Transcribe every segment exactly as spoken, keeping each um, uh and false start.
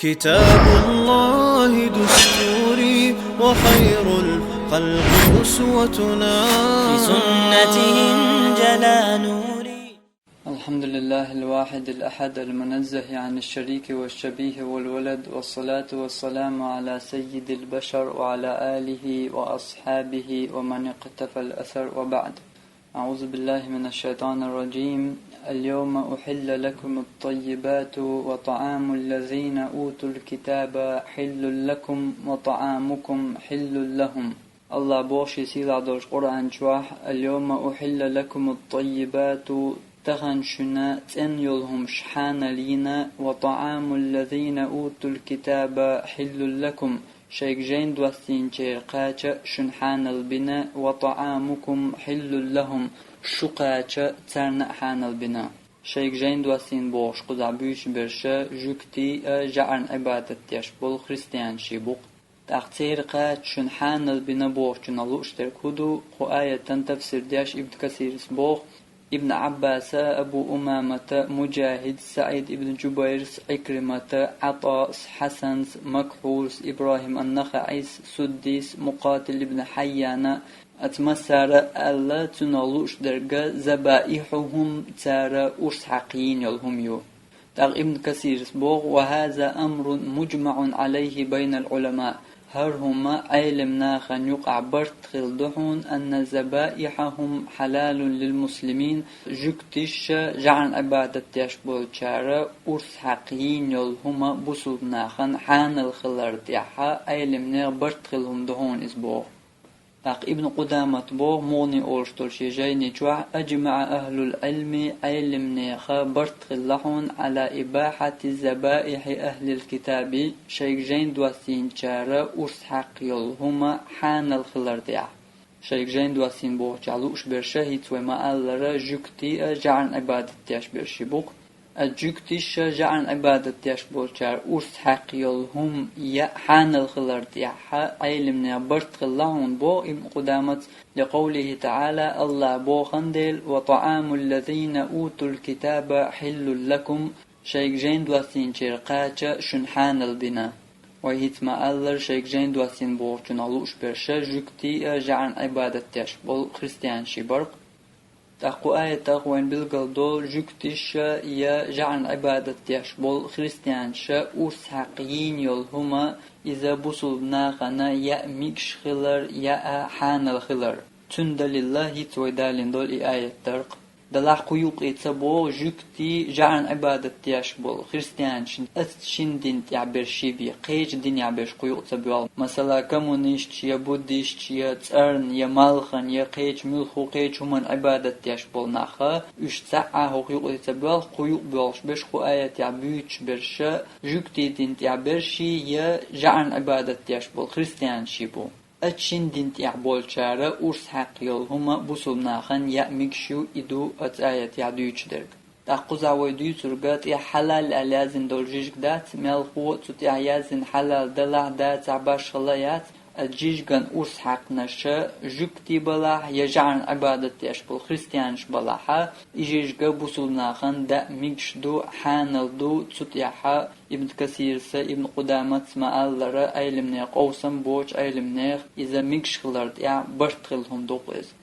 كتاب الله دستوري وخير الخلق أسوتنا. بسنته انجلى نوري. الحمد لله الواحد الأحد المنزه عن الشريك والشبيه والولد، والصلاة والسلام على سيد البشر وعلى آله وأصحابه ومن اقتفى الأثر، وبعد. أعوذ بالله من الشيطان الرجيم. اليوم أحل لكم الطيبات وطعام الذين أوتوا الكتاب حل لكم وطعامكم حل لهم. Аллах боху шен сийлахь долчу Къуръан чохь: «اليوم أحل لكم الطيبات», тахана шуна цӀена йолу хӀумаш хьанал йина, «وطعام الذين أوتوا الكتاب حل لكم», шайга жайн доссийначеран кхача шуна хьанал бина, «وطعامكم حل لهم», шу кхача царна а хьанал бина. Шайга жайн доссийна бохуш кхузахь буьйцуш берш жуьгтий а, жаӀарна Ӏибадат деш болу христианаш бу-кх. ТӀаккха церан кхача шуна хьанал бина бохучунах лууш дерг хӀун ду? Кху аятан тафсир деш Ибн Касирас боху: Ибн Ӏаббаса, Абу Умамата, Муджахид, СаӀид ибн Джубайрс, Ӏикримата, Ӏатас, Хьасанс, Макхьулс, Ибрахим ан-НахаӀис, Суддис, Мукъатил ибн Хьайяна, оцу массара а аьлла, цунах лууш дерг забаихьухум, цара урс хьакха йийна йолу хӀума ю. ТӀаккха Ибн Касирас боху: «وهذا أمر مجمع عليه بين العلماء». ХӀара хӀума Ӏелам нахана юкъахь барт хилла ду хьуна: «أن ذبائحهم حلال للمسلمين», жуьгтиша, жаӀарна Ӏибадат деш болчара урс хьакха йийна йолу хӀума бусулба нахана хьанал хилар тӀехь Ӏелам нехан барт хилла хӀума ду хьуна иза боху. ТӀаккха Ибн Къудамат боху, МугӀни олуш долу шен жайни чохь: «أجمع أهل العلم», Ӏелам нехан барт хилла хьуна, «على إباحة ذبائح أهل الكتاب», шайга жайн доссийначара урс хьакха йолу хӀума хьанал хилар тӀехь. Шайга жайн доссийна бохучохь лууш берш хӀинца вай ма-аллара, жуьгтий а, жаӀарна Ӏибадат деш берш бу-кх. Ткъа жуьгтиша, жаӀарна Ӏибадат деш болчара урс хьакха йолу хӀума яа хьанал хилар тӀехь Ӏелам нехан барт хилла хьуна боху Ибн Къудамас, لقوله تعالى, Аллах боху дела: «وطعام الذين أوتوا الكتاب حل لكم», шайга жайн доссийначеран кхача шуна хьанал бина. Вай хӀинца ма-аллара, шайга жайн доссийна бохучунах лууш берш жуьгтий а, жаӀарна Ӏибадат деш болу христианаш бу-кх. ТӀаккха кху аятах вайна билгалдолу жуьгтиша я жаӀарна Ӏибадат деш болу христианаша урс хьакха йийна йолу хӀума, иза бусулба нахана яа мегаш хилар, яа хьанал хилар. Цуьнан далилла хӀинца вай далийна долу и аят дара-кх. Делахь кху юкъе ца боху жуьгтий, жаӀарна Ӏибадат деш болу христианашна оцу шина дина тӀехь берш бен, кхечу динехь берш кху юкъа ца боьлху. Масала, коммунисташ я буддисташ я цӀарна, я малхана, я кхечу муьлхха кхечу хӀуманна Ӏибадат деш болу нах, уьш цхьа а хӀокху юкъе ца боьлху, кху юкъа боьлхуш берш кху аятехь буьйцуш берш жуьгтийн дина тӀехь берш я жаӀарна Ӏибадат деш болу христианаш бу. Оцу шина дина тӀехь болчара урс хьакха йолу хӀума бусулба нахана яа мегаш ю, и ду оцу аятехь дуьйцуш дерг. ТӀаккха кхузахь вай дуьйцург тӀехь хьалал аьлла яздина долу жижиг дац, мелхо а цу тӀехь яздина хьалал далахь, дацахь, башхалла яц, оцу жижиган урс хьаькхнарш жуьгтий балахь я жаӀарна Ӏибадат деш болу христианаш балахь, и жижиг бусулба нахана даа мегаш ду, хьанал ду, цу тӀехь Ибн Касирса, Ибн Къудаматс ма-аллара, Ӏелимнех къовсам боцу Ӏелимнех иза мегаш хилар тӀехь барт хилла хӀума ду-кх иза.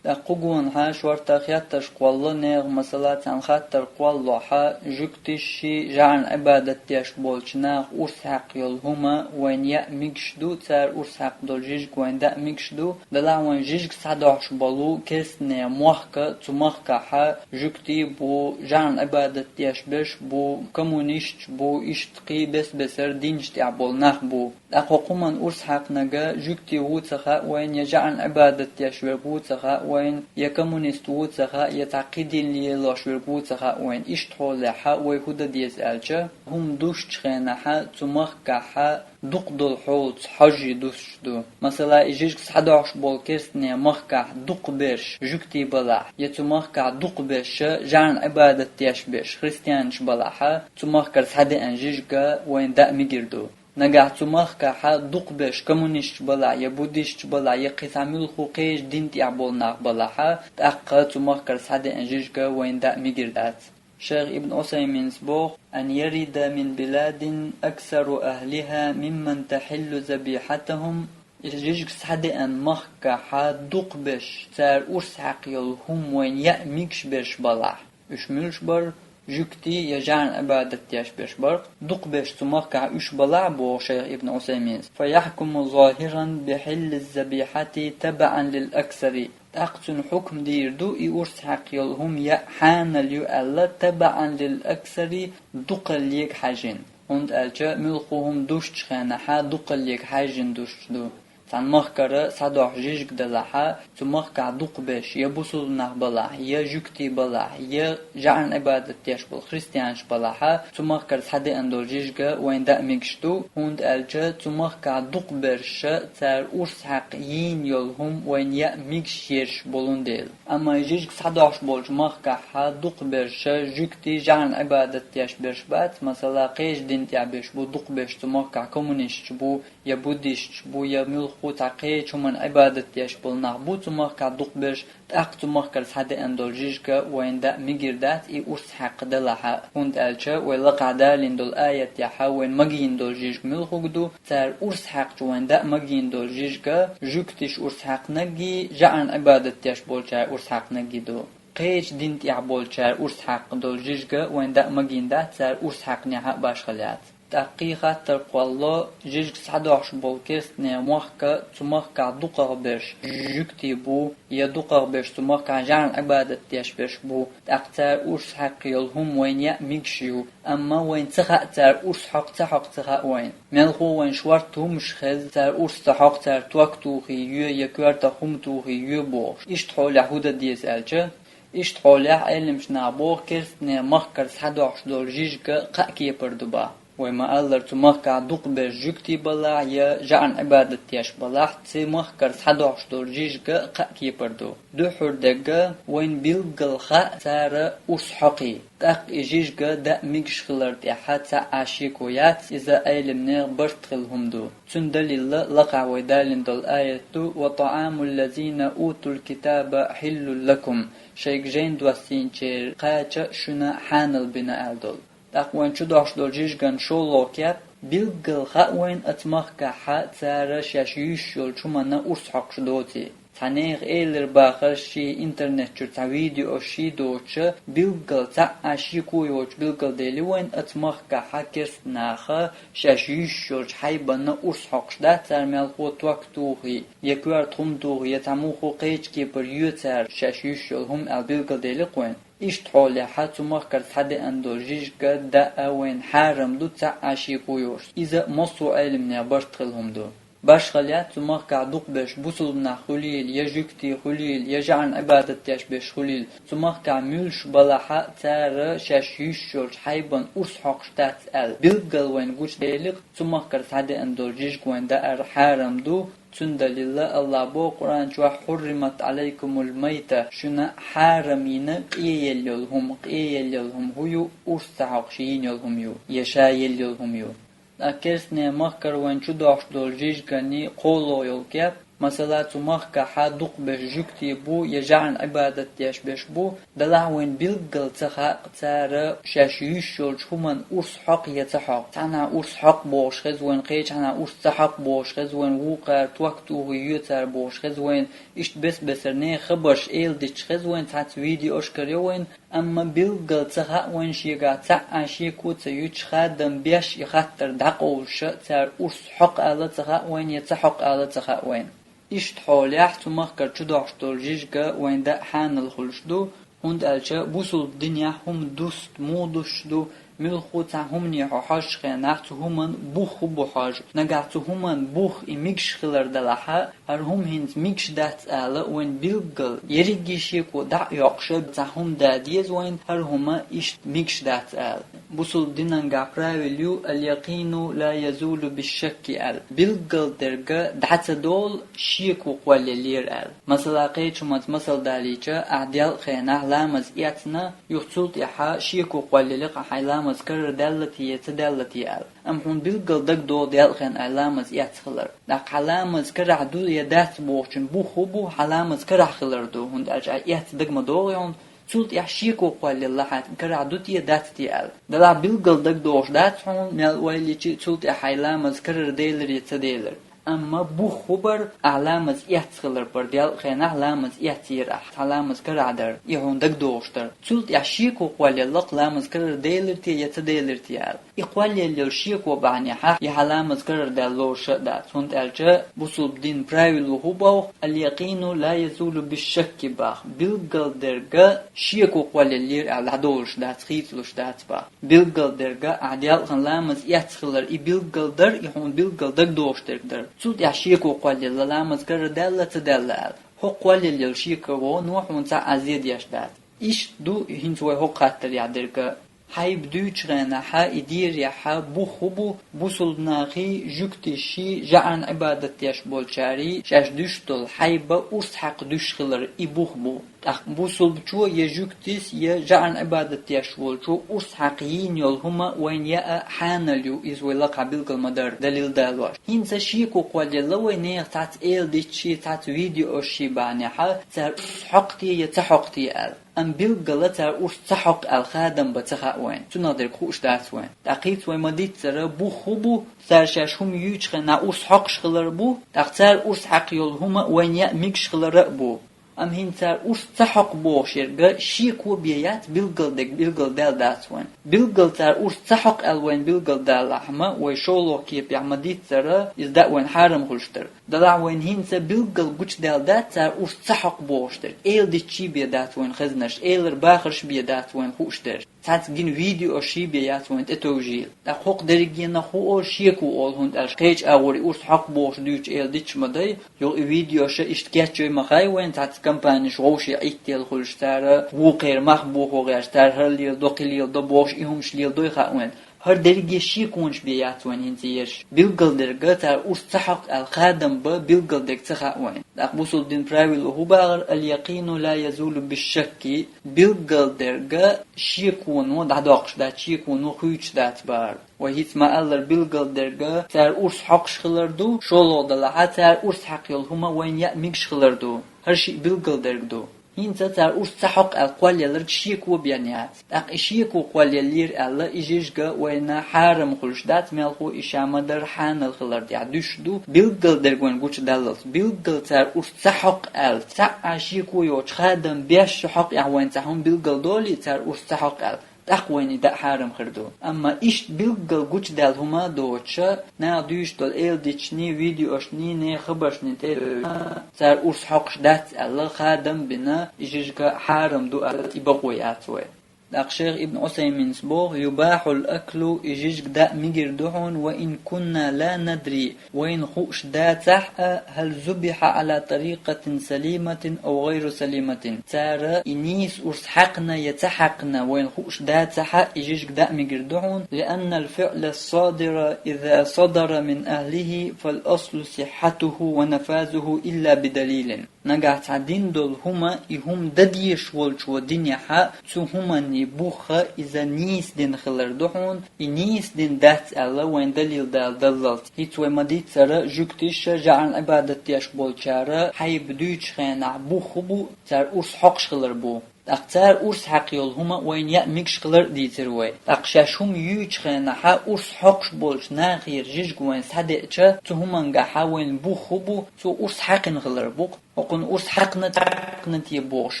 ТӀаккха кху гонахьа шортта хеттарш кхолло нехан, масала, царна хаттар кхоллохь, жуьгтий, жаӀарна Ӏибадат деш болчу наха урс хьаькха йолу хӀума вайна яа мегаш ду, цара урс хьаькха долу жижиг вайна даа мегаш ду, делахь вайн жижиг схьадохьуш болу керстанийн мохк, цу махкахь жуьгтий бу, жаӀарна Ӏибадат деш берш бу, коммунисташ бу, иштта кхин бес-бесара динаш тӀехь болу нах бу. ТӀаккха хӀокху хӀуманна урс хьаькхнарг жуьгтий ву ца хаьа вайна, я жаӀарна Ӏибадат деш верг ву ца хаьа вайна, я коммунист ву ца хаьа, я цхьа кхин дин лелош верг ву ца хаьа вайна. Иштта хьолехь вай хӀун дан деза аьлча, хӀума душчу хенахь цу махкахь дукха долу хьолаца хьожий дусуш ду. Масала, и жижиг схьадохьуш болу керстанийн махкахь дукха берш жуьгтий балахь, я цу махкахь дукха берш жаӀарна Ӏибадат деш берш христианаш балахь, цу махкара схьадеана жижиг вайна даа мегар ду. Нагахь цу махкахь дукха берш коммунисташ балахь, я буддисташ балахь, я кхин цхьа муьлхха кхечу дин тӀехь болу нах балахь, тӀаккха цу махкара схьадеана жижиг вайна даа мегар дац. Шайх Ибн Усайминс боху: «Ан ярида мин биладин аксару ахлиха мимман тахиллу забихатахум». Жижиг схьадеана махкахьа дукхаберш, цара урс хьакха йолу хӀума вайна яа мегаш берш балахь. Уьш муьлш бара? Жуьгтий я жӀарна Ӏибадат деш берш бара. Дукхаберш цу махкахь уьш балахь, боху шайх Ибн Усайминс. Фа яхкуму зохиран бихиллиз забихати табаан лил аксари. ТӀаккха цуьнан хьукам дийр ду, и урс хьакха йолу хӀума яа хьанал ю аьлла, табаан лил аксари, дукхаллега хьаьжжина. ХӀунда аьлча муьлхха хӀума душчу хенахьа дукхаллега хьаьжжина душ ду. Цхьана махкара схьадохьуш жижиг далахьа, цу махкахь дукхаберш я бусулба нах балахь, я жуьгтий балахь, я жӀарна Ӏибадат деш болу христианаш балахьа, цу махкара схьадеана долу жижиг вайна даа мегаш ду, хӀунда аьлча цу махкахь дукхаберш цара урс хьакха йийна йолу хӀума вайна яа мегаш ерш болун дела. Амма и жижиг схьадохьуш болчу махкахьа дукхаберша жуьгтий, жӀарна Ӏибадат деш берш бац, масала, кхечу дин тӀехь берш бу дукхаберш, цу махкахь коммунисташ бу, я буддисташ бу, я муьлхха цхьа кхечу хӀуманна Ӏибадат деш болу нах бу цу махкахь дукхаберш, тӀаккха цу махкара схьадеана долу жижиг вайна даа мегар дац, и урс хьакха далахьа, хӀунда аьлча вай лакхахь далийна долу аят тӀехьа вайна магийна долу жижиг муьлхха ду, цара урс хьаькхча вайна даа магийна долу жижиг, жуьгтиш урс хьаькхнарггий, жӀарна Ӏибадат деш болчара урс хьаькхнарггий ду. Кхечу дин тӀехь болчара урс хьаькха долу жижиг вайна даа магийна дац, цара урс хьаькхнехьа башхалла яц. ТӀаккха кхин хаттар кхоллало, жижиг схьадохьуш болу керстанийн мохк, цу махкахь дукхахберш жуьгтий бу, я дукхахберш цу махкахь жӀарна Ӏибадат деш берш бу, тӀаккха цара урс хьаькха йолу хӀума вайна яа мегаш ю, амма вайна ца хаьа цара урс хьокху ца хьокху ца хаьа вайна. Мелхо вайна шорта хӀумаш хеза, цара урс ца хьокху, цара ток тухий йоь я коьртах хӀума тухий йоь бохуш. Иштта хьолехь хӀун дан деза аьлча, иштта хьолехь Ӏеламчу наха боху керстанийн махкара схьадохьуш долу жижиг кхаа кепара ду боху. Вай ма-аллара, цу махкахь дукхаберш жуьгтий балахь я жӀарна Ӏибадат деш балахь, цу махкара схьадохьуш долу жижиг кхаа кепара ду. Дуьххьара дерг, вайна билггал хаьа цара урс хьокхий. ТӀаккха и жижиг даа мегаш хилар тӀехь цхьа а шеко яц, иза Ӏеламнехан барт хилла хӀума ду. Цуьнан далил лакхахь вай далийна долу аят ду: «Ва таамул лазина утул китаба хиллул лакум». Шайга жайна доссийначеран кхача шуна хьанал бина аьлла долу. ТӀаккха вайна чудохьуш долу жижиган шолгӀа кеп: билггал хаьа вайна оцу махкахьа цара шаьш юьйш йолчу хӀуманна урс хьокхуш доций. Цхьаннехан элира бахарш шен интернет чуьра цхьа видео шен доцуша, билггал цхьа а шеко йоцуш билгалдели вайна оцу махкахьа керста наха шаьш юьйш йолчу хьайбанна урс хьокхуш дац цара, мелхо ток тухий, я коьрта хӀума тухий, я цхьа муха кхечу кепара йоь цара шаьш юьйш йолу хӀума аьлла билгалдели-кх вайна. Иштта хьолехьа цу махкара схьадеана долу жижиг даа вайна хьарам ду цхьа а шеко йоцуш. Иза массо а Ӏеламнехан барт хилла хӀума ду. Башхалла яц цу махкахь дукхаберш бусулба нах хуьлийла, я жуьгтий хуьлийла, я жӀарна Ӏибадат деш берш хуьлийла. Цу махкахь муьлш балахьа цара шаьш юьйш йолчу хьайбанна урс хьокхуш дац аьлла билггал вайна гучудели-кх, цу махкара схьадеана долу жижиг вайна даар хьарам ду. Цуьнан далил, АллахӀа боху Къуръан чохь: «Хьурримат Ӏалайкумул майта», шуна хьарам йина къеелла йолу хӀума, къеелла йолу хӀума хӀун ю, урс ца хьокхуш йийна йолу хӀума ю, я ша елла йолу хӀума ю. Ткъа керстанийн махкара вайна чудохьуш долу жижиганний кхолло йолу кеп, масала, цу махкахьа дукхаберш жуьгтий бу, я жӀарна Ӏибадат деш берш бу, делахь вайна билггал ца хаьа цара шаьш юьйш йолчу хӀуманна урс хьокху я ца хьокху. Цхьанхьа урс хьокху бохуш хеза вайна, кхечанхьа урс ца хьокху бохуш хеза вайна, вукхара ток тухий йоь цара бохуш хеза вайна, иштта бес-бесара нехан хабарш эладиташ хеза вайна, цхьацца видеош карайо вайна, амма билггал ца хаьа вайна шегахь цхьа а шеко ца юьтуш хадам беш и хаттар дӀакъовлуша, цара урс хьокху ала ца хаьа вайна я ца хьокху ала ца хаьа вайна. Иштта хьолехь цу махкара чудохьуш долу жижиг вайна даа хьанал хуьлуш ду, хӀунда аьлча бусулба динехь хӀума дуста муха дуссуш ду, муьлхха цхьа хӀумане хьо хьожучу хенахь цу хӀуманна бух хӀун бу хьожу. Нагахь цу хӀуманна бух и мегаш хилар делахьа, хӀара хӀума хӀинца мегаш дац ала вайна билггал ерриге шеко дӀа а йоккхуша цхьа хӀума да деза вайна, хӀара хӀума иштта мегаш дац ала. Бусулба динангахь правил ю: «Аль-якъину ла язулу биш-шакки», аьлла. Билггал дерг дӀа ца долу шеко кхоллаялера аьлла. Масала, кхечу хӀуманца масал далийча, ахь делкъа хенахь ламаз эцна, юха цул тӀаьхьа шеко кхоллаялира хьайн ламаз карара даьлла те я ца даьлла те аьлла. Амма хьуна билггал дагадогӀу делкъа хенахь ахь ламаз эцна хилар. ТӀаккха хьан ламаз карахь ду я дац бохучун бух хӀун бу, хьан ламаз карахь хилар ду, хӀунда аьлча ахь эцна дага ма догӀу хьуна, Цул тӀехьа шеко кхоллаелла хьа, карахь ду те, дац те аьлла. Делахь билггал дагадогӀуш дац хьуна, мел ойла йича, цул тӀехьа хьай ламаз карара делар е ца делар. Амма бух хӀун бар, ахь ламаз эцна хилар бар, делкъа хенахь ламаз эцнера ахь, цхьа ламаз карахь дар, и хьуна дагадогӀуш дар. Цул тӀехьа шеко кхоллаелла-кх, ламаз карара делар те е ца делар те аьлла. И кхоллаелла йолу шеко бахьанехь, и хьан ламаз карара даьлла лоруш а дац, хӀунда аьлча бусулба дин правило хӀун боху: «Аль-якъину ла язулу биш-шакки», бах. Билггал дерг шеко кхоллаеллера аьлла дӀадолуш дац, хийцалуш дац, бах. Билггал дерг ахь делкъа ламаз эцна хилар, и билггал дар, и хьуна билггал дагадогӀуш дерг дар. Цул тӀехьа шеко кхоллаелла, ламаз карара даьлла, ца даьлла аьлла. ХӀокху кхоллаелла йолу шеко вон хьуна цхьа а зе деш дац. Иштта ду хӀинца вай хӀокху хаттарехь дерг а. Хьайба дуьйцучу хенахь, и дерехь бух хӀун бу, бусулба нахий, жуьгтишший, жаӀарна Ӏибадат деш болчарий шаьш дуьсуш долу хьайба урс хьакха дуьсуш хилар, и бух бу. ТӀаккха бусулбачо я жуьгтис, я жаӀарна Ӏибадат деш волчо урс хьакха йийна йолу хӀума вайна яа хьанал ю, иза вай лакхахь билгал ма-дарра, далил далош. ХӀинца шеко кхоллаелла вай, нехан цхьацца эладиташший, цхьацца видеошший бахьанехь, цара урс хьокху те я ца хьокху те аьлла. Амма билггала цара урс ца хьокху аьлла хадам бан ца хаьа вайна. Цунах дерг хууш дац вайна. ТӀаккха хӀинца вай ма-дийццара, бух хӀун бу, цара шаьш хӀума юьйцучу хенахь урс хьокхуш хилар бу, тӀаккха цара урс хьакха йолу хӀума вайна яа мегаш хилар а бу. Амма хӀинца цара урс ца хьокху бохуш ерг шеко бен яц, билггал дерг билггал даьлла дац вайна. Билггал цара урс ца хьокху аьлла вайна билггал далахь-м, вай шолгӀа кепехь ма-дийццара, иза даа вайна хьарам хуьлуш дара. Делахь вайна хӀинца билггал гучудаьлла дац цара урс ца хьокху бохуш дерг. Эладиташший бен дац вайна хезнарш, элира бахарш бен дац вайна хууш дерш. Цхьацца гина видеошший бен яц вайна тӀетовжийла. ТӀаккха хӀокху дерригенах хӀун олу, шеко олу, хӀунда аьлча кхечу агӀор и урс хьокху бохуш дуьйцучу эладиташ ма дай, юха и видеош иштта кечйой ма хаьа вайна, цхьацца компанеш вовшийн Ӏиттел хуьлуш, цара вукхеран мах бохо гӀерташ, цара хӀара леладо, кхин леладо бохуш, и хӀумаш леладой хаьа вайна. ХӀара дерриге шеконаш бен яц вайна хӀинца ерш. Билггал дерг цара урс ца хьокху аьлла хадам бан билггал дерг ца хаьа вайна. ТӀаккха бусулба дин правило хӀун бахара: «Аль-якъину ла язулу биш-шакки», билггал дерг шеконо дӀадоккхуш дац, шеконо хуьйцуш дац бахара. Вай хӀинца ма-аллара, билггал дерг цара урс хьокхуш хилар ду, шолгӀа делахь, цара урс хьакха йолу хӀума вайна яа мегаш хилар ду. ХӀара шиъ билггал дерг ду. ХӀинца цара урс ца хьокху аьлла кхоллаелларг шеко бен яц. ТӀаккха и шеко кхоллаеллера аьлла, и жижиг вайна хьарам хуьлуш дац, мелхо и ша ма-дарра хьанал хилар тӀехь дуьсуш ду, билггал дерг вайна гучудаллалц. Билггал цара урс ца хьокху аьлла, цхьа а шеко йоцуш хадам беш хьокхехь вайна цхьа хӀума билггал долий, цара урс ца хьокху аьлла, тӀаккха вайна и даа хьарам хир ду. Амма иштта билггал гучудаьлла хӀума а доцуш, наха дуьйцуш долу эладиташний, видеошний, нехан хабаршний тӀе а, цара урс хьокхуш дац аьлла, хадам а бина, и жижиг хьарам ду аьлла, и бакъо яц вай. ТӀаккха шайх Ибн Ӏусайминас боху: «Юбахьул акълу», и жижиг даа мегар ду хьуна, «ва ин кунна ла надри», вайна хууш дацахь а, «хӀал зубихьа Ӏала тарикъатин салиматин ав гӀайру салиматин». Цара и нийса урс хьаькхна я ца хьаькхна вайна хууш дацахь а, и жижиг даа мегар ду хьуна, «лианнал фиӀла ссадира иза садара мин ахлихӀи, фал аслу сихьхьатухӀу ва нафазухӀу илла бидалилин». Нагахь цхьа дина долу хӀума, и хӀума дан дезаш волчо динехь, цу хӀуманний бух иза нийса дина хилар ду хьуна, и нийса дина дац аьлла, вайна далил дала даллалц. ХӀинца вай ма-дийццара, жуьгтиша, жаӀарна Ӏибадат деш болчара хьайба дуьйцучу хенахь бух хӀун бу, цара урс хьокхуш хилар бу. ТӀаккха цара урс хьакха йолу хӀума вайна яа мегаш хилар а дийцира вай. ТӀаккха шаьш хӀума юьйцучу хенахь урс хьокхуш болчу нахера жижиг вайна схьадеъча, цу хӀумангахь вайна бух хӀун бу, цо урс хьаькхина хилар бу-кх. ХӀокхунна урс хьаькхна, хьаькхна те бохуш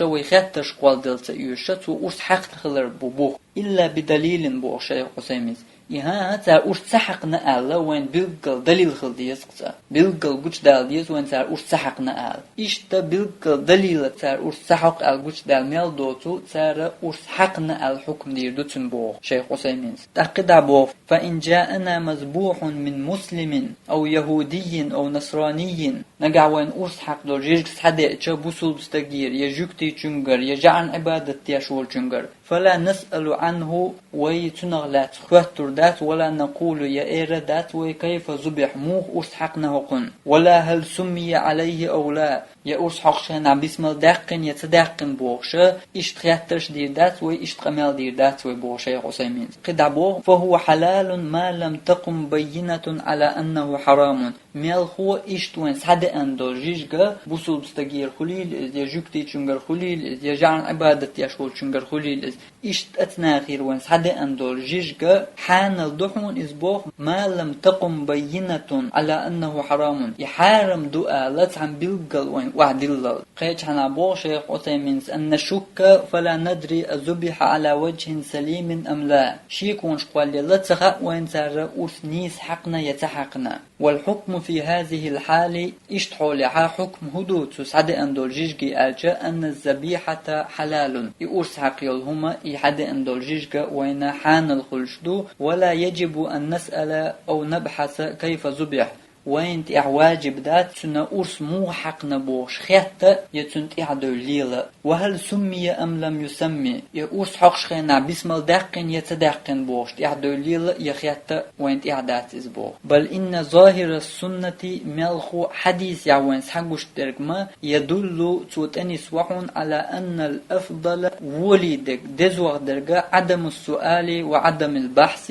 вай хеттарш кхолладала ца оьшуш, цо урс хьаькхна хилар бу бух. Илла бидалилин боху шайх Ӏусайминас. И хӀан, цара урс ца хьаькхна аьлла, вайна билггал далил хила деза-кх цкъа. Билггал гучудала деза вайна цара урс ца хьаькхна аьлла. Иштта билггал далила цара урс ца хьокху аьлла гучудаьлла мел доцу, цара урс хьаькхна аьлла хьукм дийр ду цуьнан боху шайх Ӏусайминас. ТӀаккха дӀа боху: «Фа ин жаана мазбухьун мин муслимин, ав яхӀудиййин, ав насраниййин». Нагахь вайна урс хьакха долу жижиг схьадеъча бусулба стагера, я жуьгтичуьнгара, я жаӀарна Ӏибадат деш волчуьнгара. «Фала насъалу Ӏанху», вай цунах лаьцна хоьттур дац, «вала накъулу», я эр дац вай, «кайфа зубихь», муха урс хьаькхна хӀокхунна, «вала хӀал суммия Ӏалайхи ав ла», Я урс хьокхучу хенахь бисмал даьккхина я ца даьккхина бохуш, иштта хеттарш дийр дац вай, иштта къамел дийр дац вай, боху шайх Ӏусайминс. КхидӀа боху: «فهو حلال ما لم تقم بينة على أنه حرام». Мелхо иштта вайн схьадеана долу жижиг, бусулба стагера хуьлийла иза, я жуьгтичуьнгара хуьлийла иза, я жаӀан Ӏибадат деш волчуьнгара хуьлийла иза. Иштта оцу нахера вайн схьадеана долу жижиг хьанал ду хьуна иза боху, «ما لم تقم بينة على أنه حرام». И хьарам ду ала цхьана билггал вайн охьадиллал. Кхечу хьанах боху шайх Ӏусайминс: «أن نشك فلا ندري أذبح على وجه سليم أم لا». Шеконаш кхоллаелла ца хаьа вайн цара урс нийса хьаькхна я ца хьаькхна. «والحكم في هذه الحال», иштта хьолехьа хьукм хӀун ду цу схьадеана долу жижиге аьлча, «أن الذبيحة حلال». И урс хьакха йолу хӀума, и схьадеана долу жижиг вайна хьанал хуьлуш ду, «ولا يجب أن نسأل أو نبحث كيف ذبح». Вайна тӀехь важиб дац цуьнан урс муха хьаькхна бохуш хетта, я цуьнан тӀаьхьадевлла лела. «وهل سمي أم لم يسم». Я урс хьокхучу хенахь бисмал даьккхина я ца даьккхина бохуш тӀаьхьадевлла лела, я хетта вайн тӀехь дац иза боху. «بل إن ظاهر السنة», мелхо хьадисехь вайн схьагуш дерг ма, «يدل», цо тӀенисво хьуна, «على أن الأفضل», волий дерг, дезох дерг, «عدم السؤال وعدم البحث»,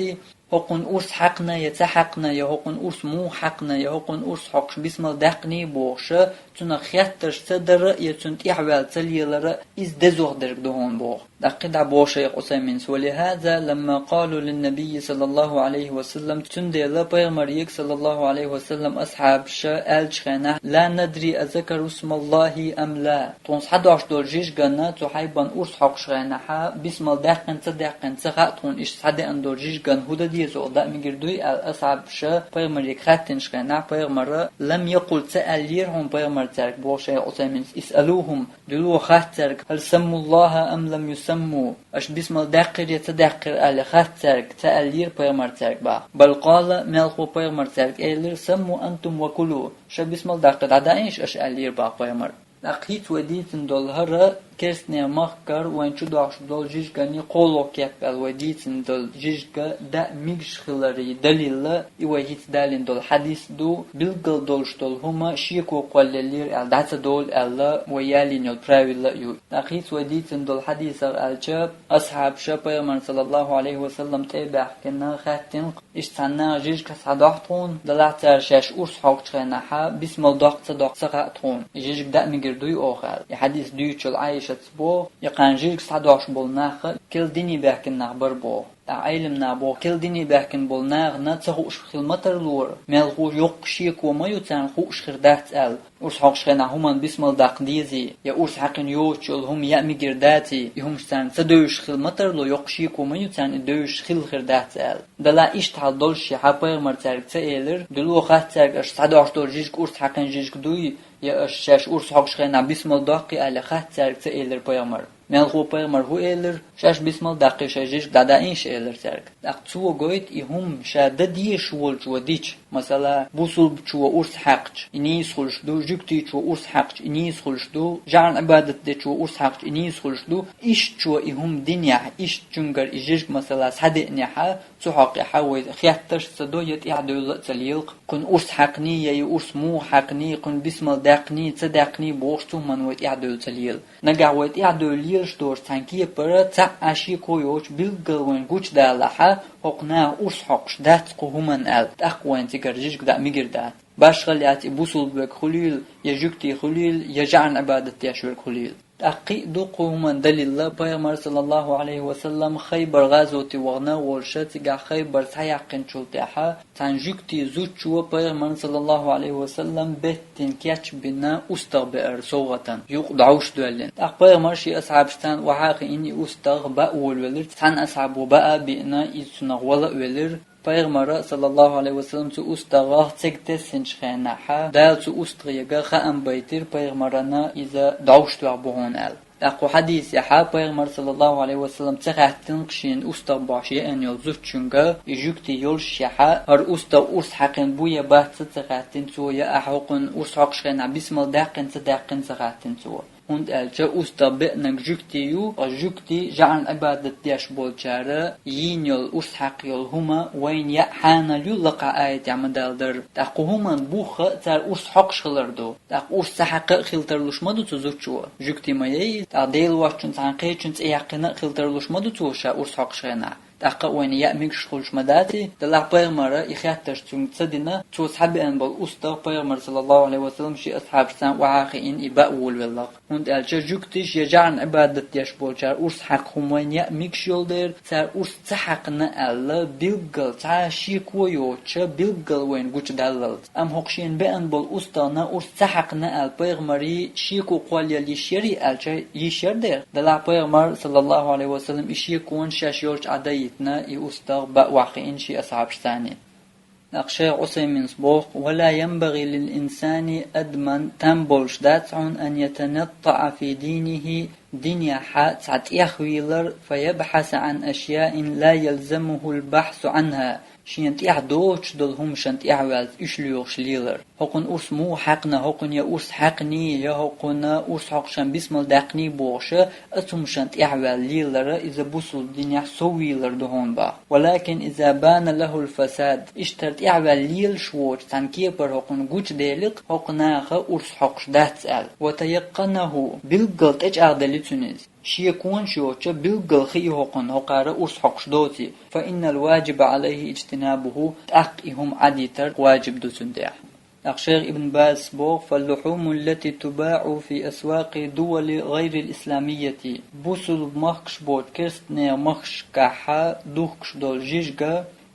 хӀокхунна урс хьаькхна я ца хьаькхна, я хӀокхунна урс муха хьаькхна, я хӀокхунна урс хьокхуш бисмал даьккхиний бохуш, цунах хеттарш ца дара, я цунна тӀаьхьаваьлла ца лелара, иза дезох дерг ду хьуна боху. ТӀаккха кхидӀа боху шайх Ӏусайминс: «ولهذا لما قالوا للنبي صلى الله عليه وسلم», цундела пайхамарега, саллаллаху Ӏалайхи ва саллам, асхьабаша аьллачу хенахь: «لا ندري أذكر اسم الله أم لا». Тхуна схьадош долу жижигана цу хьайбан урс хьокхуш хенахьа, бисмал даьккхина ца даьккхина ца хаьа тхуна, иштта схьадеана долу жижигана хӀун дан деза, даа мегар дуй аьлла, асхьабаша пайхамарега хаьттинчу хенахь, пайхамара: «لم يقل», ца аьллера хьуна пайхамар цаьрга, боху шайх Ӏусайминс, «اسألوهم», дуьло хац цаьрга: «هل سموا الله أم لم يسموا», аша бисмал даьккхира я ца даьккхира аьлла хац цаьрга, ца аьллера пайхамар цаьрга баха. «بل قال», мелхо пайхамар цаьрга элира: «سموا أنتم وكلوا», ша бисмал даккхи дӀадаийша аша аьллера баха пайхамар. ТӀаккха хӀинца вай дийцина долу хӀара керстанийн махкара вайн чу дохуш долу жижиганий кхоалгӀа кеп аьлла вай дийцина долу жижига даа мегаш хиларе далилла, и вай хӀинца далийна долу хьадис ду, билггал долуш долу хӀума шеко кхоллаеллера аьлла, дӀа ца долу аьлла, вай ялийна йолу правила а ю. ТӀаккха хӀинца вай дийцина долу хьадисах аьлча, асхьабаша пайхамарна, саллаллаху Ӏалайхи ва саллам, тӀе а баьхкина, хаьттина, иштта цхьана наха жижиг схьадохьу тхуна, делахь цара шаьш урс хьокхучу хенахьа, бисмал доккху ца доккху ца хаьа тхуна, и жижиг даа мегар дуй оха аьлла. И хьадис дуьйцучул Ӏайшас боху, и кхана жижиг схьадохьуш болу нах керла дине баьхкина нах бара боху. ТӀаккха Ӏелам наха боху, керла дине баьхкина болу нахана ца хууш хила ма тарлора, мелхо йоккха шеко ма ю царна хууш хир дац аьлла, урс хьокхучу хенахь хӀуманна бисмал даккха дезий, я урс хьаькхина йоцуш йолу хӀума яа мегар даций, и хӀумаш царна ца девзаш хила ма тарло, йоккха шеко ма ю царна и девзаш хила хир дац аьлла. Делахь иштта хьал долушшехьа пайхамар цаьрга ца элира, дуьло хац цаьрга аша схьадохьуш долу жижиг урс хьаькхина жижиг дуй, я аша шаьш урс хьокхучу хенахь бисмал доккхий аьлла хац цаьрга ца элира пайхамар. Мелхо пайхамар хӀун элира, шаьш бисмал даккхий шайн жижиг дӀадаийша элира цаьрга. ТӀаккха цо гойту и хӀума ша дан дезаш волчо дича, масала, бусулбачо урс хьаькхча, и нийса хуьлуш ду, жуьгтичо урс хьаькхча, и нийса хуьлуш ду, жаӀан Ӏибадат дечо урс хьаькхча, и нийса хуьлуш ду, ишттачо и хӀума динехь, ишттачуьнгара и жижиг, масала, схьадеънехьа, цу хьокъехьа вай хеттарш ца до, я тӀаьхьадевлла а ца лелакх, кхуьнан урс хьаькхний, я и урс муха хьаькхний, кхуьнан бисмал даьккхний, ца даьккхний бохуш цу хӀуманна вай тӀаьхьадевлла ца лела. Нагахь вай тӀаьхьадевлла лелаш долуш цхьана кепара цхьаъ а шеко йоцуш билггал вайн гучудалахьа, хӀокху наха урс хьокхуш дац кху хӀуманна аьлла, тӀаккха вайн цигара жижиг даа мегар дац. Башхалла яц и бусулба верг хуьлийла, я жуьгти хуьлийла, я жаӀан Ӏибадат деш верг хуьлийла. ТӀаккха кхин а ду кху хӀуманна далилла, пайхамар, саллаллаху Ӏалайхи ва саллам, Хайбар гӀазоте вахана а волуша, цигахь Хайбар схьаяьккхинчул тӀаьхьа, цхьана жуьгти зудчо пайхамарна, саллаллаху Ӏалайхи ва саллам, беттина кечбина устагӀ беара совгӀатана, юкъа дӀовш доьллина. ТӀаккха пайхамар шен асхьабашца охьа а хиъна и устагӀ баа волавелира, цхьана асхьабо баа а биъна, иза цунах вала а велира. Пайхамара, саллаллаху Ӏалайхи ва саллам, цу устагӀах цег тессинчу хенахьа, Дала цу устагӀега хаам байтира пайхамарана, иза дӀовш тоьхна бу хьуна аьлла. ТӀаккха кху хьадисехьа пайхамар, саллаллаху Ӏалайхи ва саллам, ца хаьттина-кх шена устагӀ бохуш еана йолу зудчуьнга, и жуьгти йолушшехьа, хӀара устагӀ урс хьаькхина бу я бац ца хаьттина цо, я ахьа хӀокхунна урс хьокхуш хенахь бисмал даьккхина ца даьккхина ца хаьттина цо. ХӀунда аьлча устагӀ беаннаг жуьгти ю, жуьгти жаӀарна Ӏибадат деш болчара йийна йола урс хьакха йола хӀума вайна яа хьанал ю, лакхахьа аятехь ма даллара. ТӀаккха кху хӀуманна бух а цара урс хьокхуш хилар ду. ТӀаккха урс ца хьакха а хила тарлуш ма ду цу зудчо. Жуьгти ма яй, тӀаккха Дела воацачун цхьана кхечун цӀе яьккхина а хила тарлуш ма ду цо ша урс хьокхучу хенахь. ТӀаккха а вайна яа мегаш хуьлуш ма дац и, делахь пайхамара и хеттарш цуьнга ца дина, цо схьабеана болу устагӀ пайхамар, саллаллаху Ӏалайхи ва саллам, шен асхьабашца охьа а хиъна, и баа волавелла. ХӀунда аьлча жуьгтий я жаӀарна Ӏибадат деш болчара урс хьакха хӀума вайна яа мегаш йолу дела, цара урс ца хьаькхна аьлла, билггал цхьа а шеко йоцуш, билггал вайна гучудаллалц. Амма хӀокху шена беана болу устагӀна урс ца хьаькхна аьлла, пайхамаре шеко кхоллаяла йиш ярий аьлча, йиш яра дера. Делахь пайхамар, саллаллаху Ӏалайхи ва саллам, и шеконаш шаьш йолчу Ӏа дайийтина, и устагӀ баа охьахиъна шен асхьабашца. ТӀаккха шайх Ӏусайминас боху: «ولا ينبغي للإنسان», адамна там болуш дац хьуна, «أن يتنطع في دينه», динехь цхьа тӀехвийлар, «فيبحث عن أشياء لا يلزمه البحث عنها», шена тӀехь доцуш долу хӀуманашна тӀехваьлла уьш лоьхуш лелар. ХӀокхунна урс муха хьаькхна, хӀокхунна я урс хьаькхний, я хӀокхунна урс хьокхучарна бисмал даьккхий бохуш, оцу хӀуманашна тӀехваьлла лелар иза бусулба динехь соввийлар ду хьуна боху. «ولكن إذا بان له الفساد», иштта тӀехваьлла лелаш воцуш цхьана кепара хӀокхунна гучуделира, хӀокху наха урс хьокхуш дац аьлла. «وتيقنه», билггал тӀечӀагӀделла цуьнан иза. Шеконаш йоцуш билггал хии хӀокхунна, хӀокхара урс хьокхуш доций, «فإن الواجب عليه اجتنابه», тӀаккха и хӀума Ӏадитар ваджиб ду цуьнан тӀехь. ТӀаккха шайх Ибн Базас боху: «فاللحوم التي تباع في أسواق الدول غير الإسلامية», бусулба махкаш боцу керстанехан махкашкахь духкуш долу жижиг,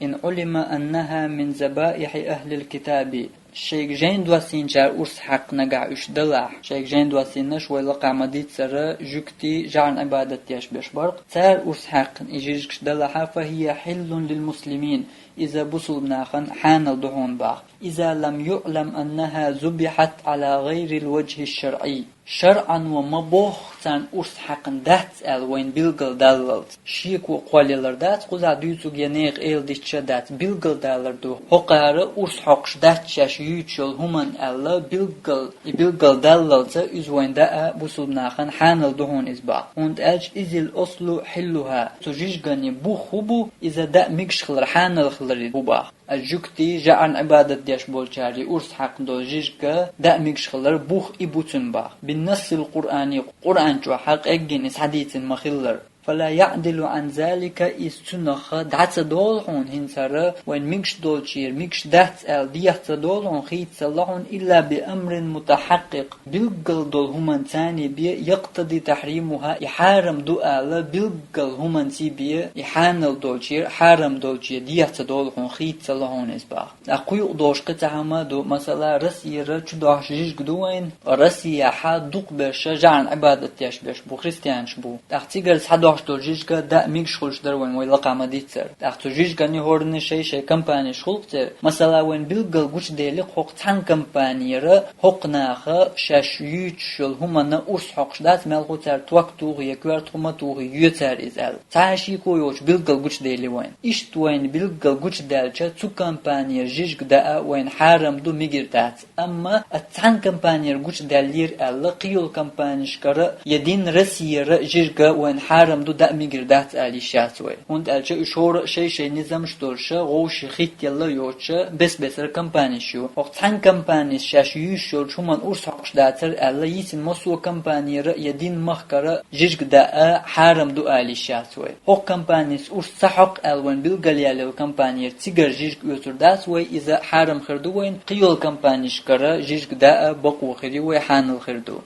«إن علم أنها من ذبائح أهل الكتاب», шайга жайна доссийначара урс хьаькхна нагахь уьш далахь, шайга жайна доссийнарш вай лакхахь ма-дийццара, жуьгтий жаӀарна Ӏибадат деш берш бара-кх, цара урс хьаькхна и жижигаш далахь, «فهي حل للمسلمين», иза бусулба нахана хьанал ду хьуна боху. «إذا لم يعلم أنها ذبحت على غير الوجه الشرعي». ШарӀано ма бохху царна урс хьаькхна дац аьлла вайна билггал даллалц. Шеко кхоллаялар дац, кхузахь дуьйцург я нехан эладитча дац, билггал далар ду. ХӀокхара урс хьокхуш дац шаьш юьйцуш йолу хӀуманна аьлла, билггал, и билггал даллалца иза вайна даа бусулба нахана хьанал ду хьуна иза боху. ХӀунда аьлча «إذ الأصل حلها». Цу жижиган бух хӀун бу, иза даа мегаш хилар, хьанал хилар бу боху. Ткъа жуьгтий жаӀарна Ӏибадат деш болчара урс хьаькхна долу жижиг даа мегаш хилар бух и бу цуьнан боху. «بالنص القرآني», Къуръан чохь къеггина иза схьадийцина ма-хиллара. «فلا يعدل عن ذلك», иза цунах дӀа ца долу хьуна, хӀинца хӀара вайна мегаш долчуьра мегаш дац аьлла дехьа ца долу хьуна, хийцалла хьуна, «إلا بأمر متحقق», билггал долу хӀуманца бен, «يقتضي تحريمها», и хьарам ду аьлла, билггал хӀуманца бен, и хьанал долчуьра, хьарам долчуьра дехьа ца долу хьуна, хийцалла хьуна иза боху. ТӀаккха кху юкъа долуш кхин цхьа хӀума ду, масала, Россера чудохьуш жижиг ду вайна, Россехь дукхахберш жаӀарна Ӏибадат деш берш бу, христианаш бу. ТӀаккха цигара схьадохьуш долу жижиг даа мегаш хуьлуш дара вайна, вай лакхахь ма-дийццара. ТӀаккха цу жижиган хӀоранна шай-шай компанеш хуьлу-кх церан. Масала, вайна билггал гучудели-кх хӀокху цхьана компанера хӀокху наха шаьш юьйцуш йолу хӀуманна урс хьокхуш дац, мелхо цара ток тухий я коьрта хӀума тухий йоьду цара иза аьлла. Цхьа а шеко йоцуш билггал гучудели вайна. Иштта вайна билггал гучудаьлча, цу компанера жижиг даа вайна хьарам ду, мегар дац. Амма оцу цхьана компанера гучудаьллера аьлла, кхин йолу компанешкара я динан Россера жижиг вайна хьарам ду, даа мегар дац ала йиш яц вай. ХӀунда аьлча уьш хӀора а шай-шай низамаш долуш, вовшийн хӀиттаелла йоцуш, бес-бесара компанеш ю. ХӀокху цхьана компанес шаьш юьйцуш йолчу хӀуманна урс хьокхуш дацара аьлла, йисина массо а компанера я динан махкара жижиг даа хьарам ду ала йиш яц вай. ХӀокху компанес урс ца хьокху аьлла вайна билгалъяьлла йолу компанера цигара жижиг оьцур дац вай, иза хьарам хир ду вайна, кхин йолу компанешкара жижиг даа бакъо хир ю вай, хьанал хир ду.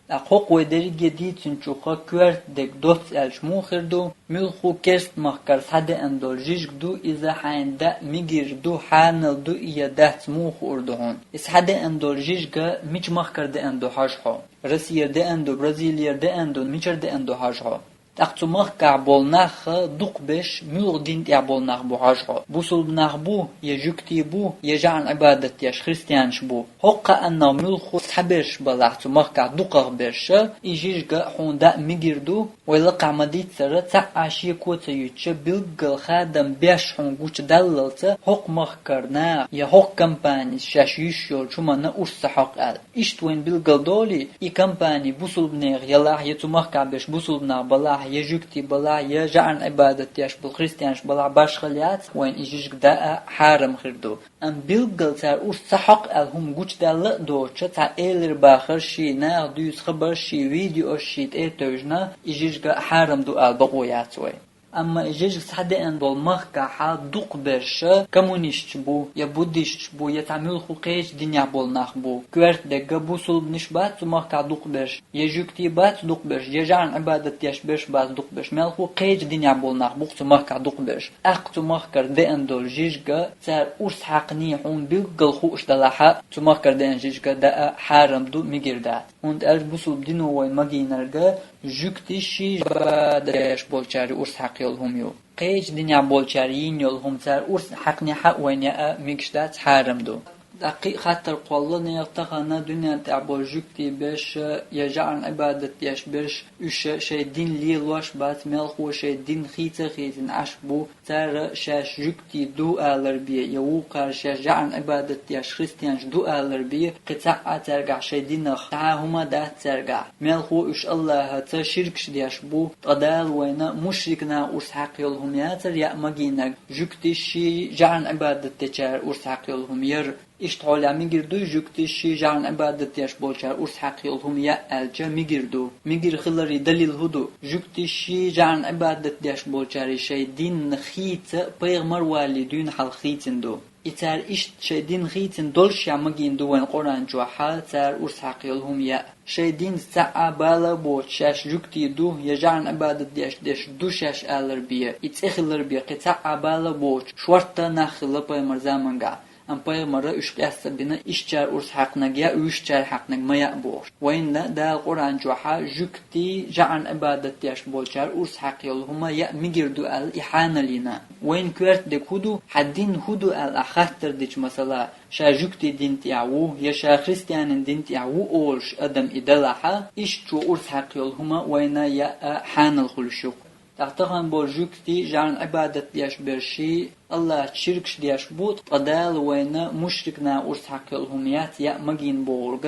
ТӀаккха хӀокху вай дерриге дийцинчух коьрта дерг доцца аьлча муха хир ду? Муьлхха керста махкара схьадеана долу жижиг ду, иза хьайна даа мегар ду, хьанал ду и я дац муха хуур ду хьуна? И схьадеана долу жижиг мича махкара деана ду хьажа хьо? Россера деана ду, Бразилера деана ду, мичара деана ду хьажа хьо? ТӀаккха цу махкахь болу нах дукхахберш муьлха дин тӀехь болу нах бу хьажа хьо? Бусулба нах бу, я жуьгтий бу, я жаӀарна Ӏибадат деш христианаш бу? ХӀокху кхааннах муьлхха цхьаберш балахь цу махкахь дукхахберш, и жижиг хьуна даа мегар ду, вай лакхахь ма-дийццара, цхьа а шеко ца юьтуш, билггал хадам беш хьуна гучудаллалца, хӀокху махкара наха я хӀокху компанис шаьш юьйш йолчу хӀуманна урс ца хьокху аьлла. Иштта вайна билггал долий, и компани бусулба нехан ялахь, я цу махкахь берш бусулба нах балахь, я жуьгтий балахь, я жаӀарна Ӏибадат деш болу христианаш балахь, башхалла яц, вайна и жижиг даа хьарам хир ду. Амма билггал цара урс ца хьокху аьлла хӀума гучудаьлла а доцуш, цхьа элира бахарш ший, наха дуьйцу хабарш ший, видеош ший тӀе а тевжина, и жижиг хьарам ду ала бакъо яц вай. Амма и жижиг схьадеана болу махкахь дукхахберш коммунисташ бу, я буддисташ бу, я цхьа муьлхха кхечу динехь болу нах бу. Коьрта дерг, бусулбанаш бац цу махкахь дукхахберш, я жуьгтий бац дукхахберш, я жаӀарна Ӏибадат деш берш бац дукхахберш, муьлхха кхечу динехь болу нах бу-кх цу махкахь дукхахберш. ТӀаккха цу махкара деана долу жижиг цара урс хьаькхний хьуна билггал хууш далахь а, цу махкара деана жижиг даа хьарам ду, мегар дац. ХӀунда аьлча бусулба дино вайна магийнарг жуьгтий ший Ӏибадат деш болчаьрга урс хьакха йолу хӀума ю. Кхечу динехь болчара йийна йолу хӀума цара урс хьаькхнехь а вайна яа мегаш дац, хьарам ду. ТӀаккха кхин а хаттар кхоллало нехан тахана дуьнен тӀехь болу жуьгтий берш я жаӀарна Ӏибадат деш берш, уьш шайн дин лелош бац, мелхо шайн дин хийца а хийцина Ӏаш бу, цара шаьш жуьгтий ду алар бен, я вукхара шаьш жаӀарна Ӏибадат деш христианаш ду алар бен, кхин цхьа а цаьргахь шайн динах цхьа а хӀума дац цаьргахь. Мелхо уьш АллахӀаца ширкаш деш бу, ткъа Дала вайна мушрик наха урс хьакха йолу хӀума яцара яа магийнарг, жуьгтий ший жаӀарна Ӏибадат дечара урс хьакха йолу хӀума яра. Иштта хьолехь мегар дуй жуьгтий ший жаӀарна Ӏибадат деш болчара урс хьакха йолу хӀума яа аьлча, мегар ду. Мегар хиларе далил хӀун ду? Жуьгтий ший жаӀарна Ӏибадат деш болчара шайн дин хийца пайхамар валале дуьйна хьалха хийцина ду. И цара иштта шайн дин хийцина доллушехь магийна ду вайна Къуръан чохь цара урс хьакха йолу хӀума яа. Шайн динца цхьа а бала а боцуш, шаьш жуьгтий ду, я жаӀарна Ӏибадат деш дерш ду шаьш алар бен, и цӀе хилар бен кхин цхьа а бала а боцуш, шортта нах хилла пайхамар замангахь. Амма пайхамара уьш къаста а бина, ишттачара урс хьаькхнарг яа, вуьшчара хьаькхнарг ма яа бохуш. Вайна Дала Къуръан чохь жуьгтий жаӀарна Ӏибадат деш болчара урс хьакха йолу хӀума яа мегар ду аьлла и хьанал йина. Вайна коьрта дерг хӀун ду, хьан дин хӀун ду аьлла ахь хаттар дича, масала, ша жуьгтийн дин тӀехь ву, я ша христианийн дин тӀехь ву олуш адам и далахь, ишттачо урс хьакха йолу хӀума вайна яа хьанал хуьлуш ю-кх. ТӀаккха тахана болу жуьгтий жаӀарна Ӏибадат деш берш ший, АллахӀаца ширкаш деш бу, ткъа Дала вайна мушрик наха урс хьакха йолу хӀума яц яа магийна бохург,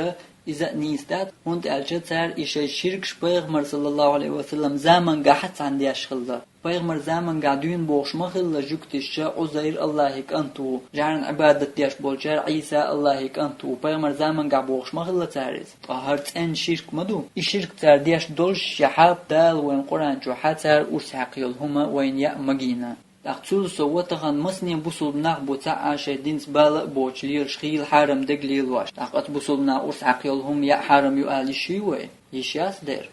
иза а нийса дац, хӀунда аьлча цара и шайн ширкаш пайхамар, саллаллаху Ӏалайхи ва саллам, замангахь а цхьаьна деш хилла. Пайхамар замангахь дуьйна бохуш ма хилла жуьгташа Ӏузайр АллахӀан кӀант ву, жаӀарна Ӏибадат деш болчара Ӏийса АллахӀан кӀант ву, пайхамар замангахь бохуш ма хилла цара иза. Ткъа хӀара цӀена ширк ма ду. И ширк цара деш доллушехь, Дала вайна Къуръан чохь цара урс хьакха йолу хӀума вайна яа магийна. ТӀаккха цул сов тахана масане бусулба нах бу цхьа а шайн динца бала а боцуш лелаш хийла хьарам дерг лелош. ТӀаккха оцу бусулба наха урс хьакха йолу хӀума яа хьарам ю ала йиш юй вай? Йиш яц дера.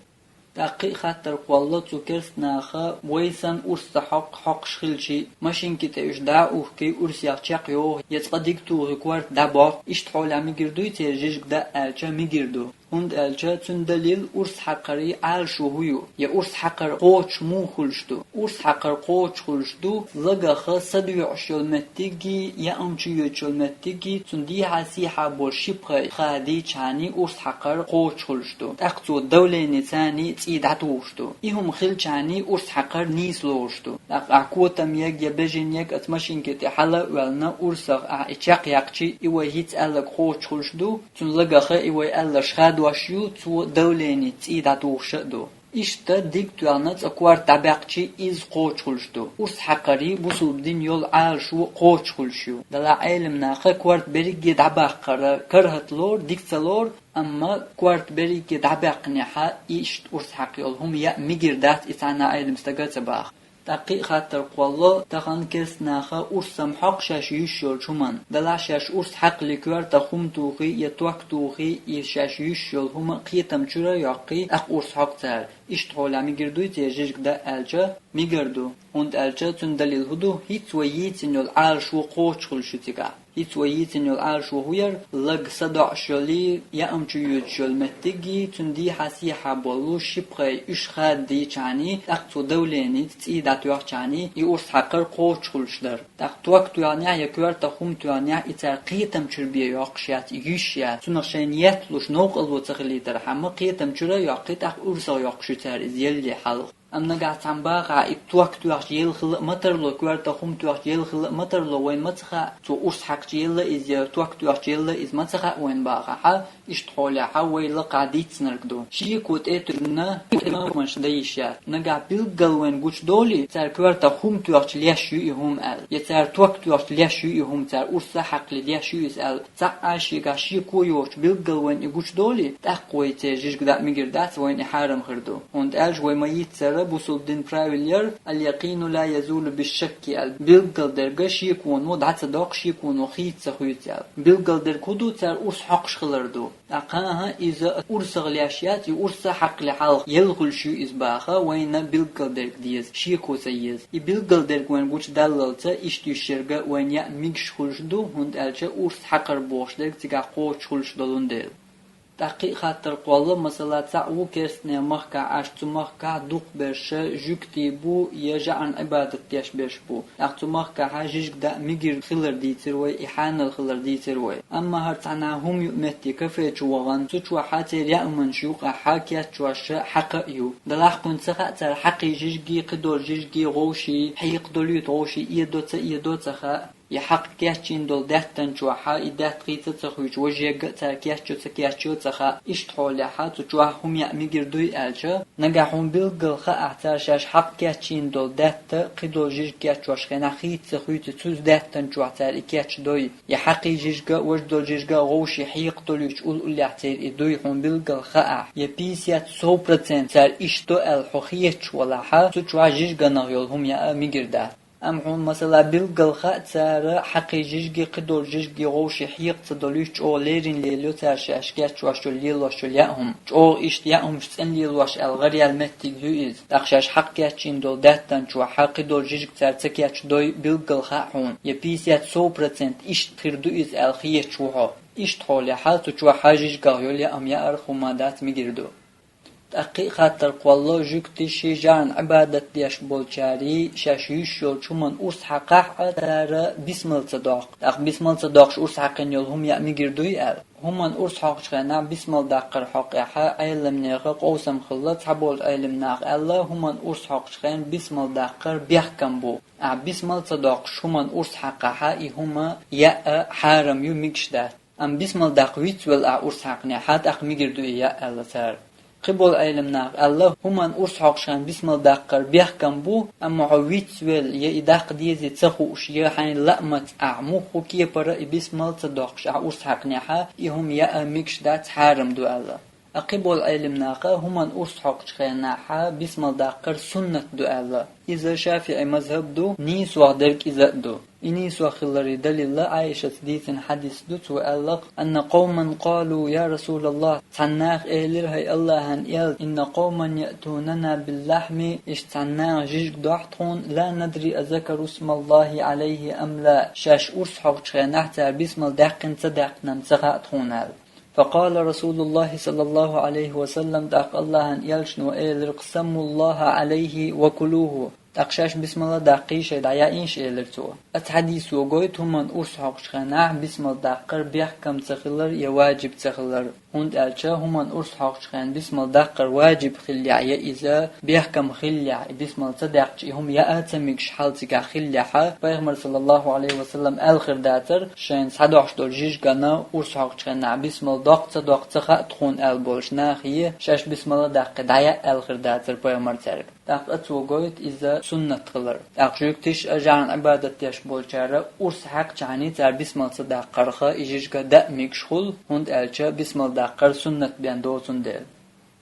ТӀаккха кхин а хаттар кхоллало цу керста наха, вай санна урс ца хьокху, хьокхуш хилчий, машинки тӀе уьш дӀа а ухкий, урсех чекхйоху, я цкъа диг тухий, корта дӀабоккху, иштта хьолехь мегар дуй церан жижиг даа аьлча, мегар ду. ХӀунда аьлча цуьнан далил урс хьакхарий Ӏалашо хӀун ю, я урс хьакхар кхочуш муха хуьлуш ду? Урс хьакхар кхочуш хуьлуш ду, лагаха садоьӀуш йолу меттиггий, яам чу йоьдуш йолу меттиггий, цунна дехьа-сехьа болу ши пхи ха дийчхьаний урс хьакхар кхочуш хуьлуш ду. ТӀаккха цо давлени царний цӀий дӀатухуш ду. И хӀума хилчхьаний урс хьакхар нийса лоруш ду. ТӀаккха ахь котам ег я бежин ег оцу машинки тӀе хьала а оьллина, урсах ахь и чекхъяьккхичий, и вай хӀинца аьлларг кхочуш хуьлуш ду, цунна лагаха и вай аьлларш хадош ю, цо давлени цӀий дӀатухуш а ду. Иштта диг тоьхна цкъа корта дӀабаьккхичий, иза кхочуш хуьлуш ду. Урс хьакхарий бусулба дин йолу Ӏалашо кхочуш хуьлуш ю. Делахь Ӏелам наха корта берриге дӀабаккхар карахӀат лору, дика ца лору, амма корта берриге дӀабаьккхинехь, иштта урс хьакха йолу хӀума яа мегар дац, и цхьана а Ӏелам стага а ца баха. ТӀаккха кхин а хаттар кхоллало, тахана керста наха урс ма хьокху шаьш юьйш йолчу хӀуманна. Делахь шаьш урс хьакхале коьртах хӀума тухий, я ток тухий, и шаьш юьйш йолу хӀума кхетам чуьра а йоккхий, тӀаккха урс хьокху цара. Иштта хьолехь мегар дуй церан жижиг даа аьлча, мегар ду, хӀунда аьлча цуьнан далил хӀун ду, хӀинца вай йийцина йолу Ӏалашо кхочуш хуьлуш ю цигахь. Ица вай йийцина йола Ӏалашо хӀун яра, лаг садоӀаш йолий, яа чу йоьдуш йолу меттиггий, цуьнан дехьа-сехьа болу ши пхи уьш хадийчхьаний, тӀаккха цо давленица цӀий дӀатоьхчхьаний, и урс хьакхар кхочуш хуьлуш дара. ТӀаккха ток тоьхнехь я коьртах хӀума тоьхнехь, и цара кхетам чуьра бен йоккхуш яц, йиш яц. Цунах шайна етталуш новкъарло ца хилийтархьама, кхетам чуьра а йоккхий, тӀаккха урсах йоккхуш ю цара иза елле хьалха. Амма нагахь цхьана бахахь и ток тоьхча елла хила а ма тарло, коьртах хӀума тоьхча елла хила а ма тарло, вайна ма ца хаьа, цо урс хьаькхча елла иза, я ток тоьхча елла иза ма ца хаьа вайна бахахь, иштта хьолехь вай лакхахь дийцинарг ду. Шеко тӀе а туьгна, ма дан йиш яц. Нагахь билггал вайна гучудолий, цара коьртах хӀума тоьхча леш ю и хӀума аьлла, я цара ток тоьхча леш ю и хӀума, цара урс а хьакхале леш ю иза аьлла, цхьа а шегахь шеко йоцуш билггал вайна и гучудолий, тӀаккха вай церан жижиг даа мегар дац, вайна и хьарам хир ду. ХӀунда аьлча вай ма йийццара, бусулба дин правил яра, «Аль-якъину ла язулу биш-шакки», аьлла, билггал дерг шеконо дӀа ца доккху, шеконо хийца ца хуьйцу аьлла. Билггал дерг хӀун ду, цара урс хьокхуш хилар ду. ТӀаккха, хӀан-хӀа, иза урсах леш яц, и урс а хьакхале хьалха елла хуьлуш ю иза баха, вайна билггал дерг деза, шеко ца еза. И билггал дерг вайна гучудаллалца, иштта йиш ерг а вайна яа мегаш хуьлуш ду, хӀунда аьлча урс хьакхар бохуш дерг цигахь кхочуш хуьлуш долун дела. ТӀаккха кхин а хаттар кхолла, масала, цхьаъ ву керстанийн махкахь Ӏаш, цу махкахь дукхахберш жуьгтий бу я жаӀарна Ӏибадат деш берш бу. ТӀаккха цу махкахь жижиг даа мегар хилар дийцира вай, и хьанал хилар дийцира вай. Амма хӀара цхьана хӀума юу меттиг, кафе чу вахана, цу чохь церан яа хӀуманаш юкъахь кечъеш хьакха а ю. Делахь кхунна ца хаьа, цара хьакхий жижигий, кхидолу жижигий, вовший хьекха долуьйту, вовший эдо ца эдо ца хаьа. И хьакха кечйина долу даьттан чохь и даьтта хийца ца хуьйцу, важа ерг а цара кечйо ца кечйо ца хаьа. Иштта хьолехь цу чохь хӀума яа мегар дуй аьлча, нагахь хьуна билггал хаахь, цара шаьш хьакха кечйина долу даьтта кхидолу жижиг кечъеш хенахь хийца ца хуьйцу, цуьнан даьттан чохь цара и кечдой. Я хьакхий жижиг а, важа долу жижиг а вовший хьекха долуьйту, уллехь церан и дуй хьуна билггал хаахь, я пятьдесят, сто процент цара иштта до аьлла хьо хеташ валахь, цу чохь жижиганах йолу хӀума яа мегар дац. Амма хьуна, масала, билггал хаьа, цара хьакхий жижигий, кхидолу жижигий вовший хьекха ца долуьйту, чӀогӀа леррина лелайо цара шаьш кечъеш йолу, лелош йолу яа хӀума. ЧӀогӀа иштта яа хӀумаш цӀена лелош аьлла гӀараяьлла меттиг ю иза. ТӀаккха шаьш хьакха кечйина долу даьттан чохь кхидолу жижиг цара ца кечдой билггал хаьа хьуна. Я пятьдесят, сто процент иштта хир ду иза аьлла хеташ ву хьо. Иштта хьолехь цу чохь жижигах йолу яа хӀума яар хӀума дац, мегар ду. ТӀаккха кхин а хаттар кхолла, жуьгтий, ший жаӀарна Ӏибадат деш болчарий шаьш йиш йолчу хӀуманна урс хьакхахь а, цара бисмал ца доккху. ТӀаккха бисмал ца доккхуш урс хьакхийна йолу хӀума яа мегар дуй аьлла. ХӀуманна урс хьокхучу хенахь бисмал даккхар хьокъехь Ӏеламнехан къовсам хилла, цхьаболчу Ӏеламнаха аьлла, хӀуманна урс хьокхучу хенахь бисмал даккхар бехкам бу. Ахь бисмал ца доккхуш хӀуманна урс хьакхахь, и хӀума яа хьарам ю, мегаш дац. Амма бисмал даккха вицвелла ахь урс хьаькхнехь, тӀаккха мегар ду и яа аьлла цара. Кхиболу Ӏеламнаха аьлла, хӀуманна урс хьокхучу хенахь бисмал даккхар бехкам бу, амма хьо вицвелла, я и даккха дезий ца хууш, я хьайна лаамца ахь муха кепара и бисмал ца доккхуш ахь урс хьаькхнехь, и хӀума яа мегаш дац, хьарам ду аьлла. Ткъа кхиболу Ӏеламнаха хӀуманна урс хьокхучу хенахь бисмал даккхар суннат ду аьлла. Иза ШафиӀи мазхӀаб ду, нийсонах дерг иза а ду. И нийсонах хиларе далил Ӏайшас дийцина хьадис ду, цо аьлла-кх: «Анна къовман къалу: я Расулаллах», цхьана наха элира: «ХӀай Аллахьан элча, инна къовман яътунана биллахьми», иштта цхьана наха жижиг дохьу тхуна, «ла надри азакару смаллахи Ӏалайхи ам ла», шаьш урс хьокхучу хенахь цара бисмал даьккхина ца даьккхина-м ца хаьа тхуна аьлла. Факъала Расулуллахи саллаллаху Ӏалайхи ва саллам, тӀаккха Аллахьан элчано элира-кх: «Саммуллаха Ӏалайхи ва кулуху». ТӀаккха шаьш бисмал даккхий, шайн дӀаяийша, элира цо. Оцу хьадисо гойту хӀуманна урс хьокхучу хенахь бисмал даккхар бехкам ца хилар я ваджиб ца хилар. ХӀунда аьлча хӀуманна урс хьокхучу хенахь бисмал даккхар ваджиб хиллехь я иза бехкам хиллехь, и бисмал ца даьккхича и хӀума яа ца мегаш хьал цигахь хиллехь, Пайхамара саллаллаху Ӏалайхи ва саллам аьлла хир дацара, шайна схьадохьуш долу жижигана урс хьокхучу хенахь бисмал доккху ца доккху ца хаьа тхуна аьлла болуш нахе, шаьш бисмал даккхий дӀаяа аьлла хир дацара Пайхамара цаьрга. ТӀаккха оцо гойту иза суннат хилар. ТӀаккха жуьгтий а, жаӀарна Ӏибадат деш болчара урс хьаькхчахьаний цара бисмал ца даккхарх и жижиг даа мегаш хуьлу, хӀунда аьлча бисмал даккхар суннат бен доцун дела.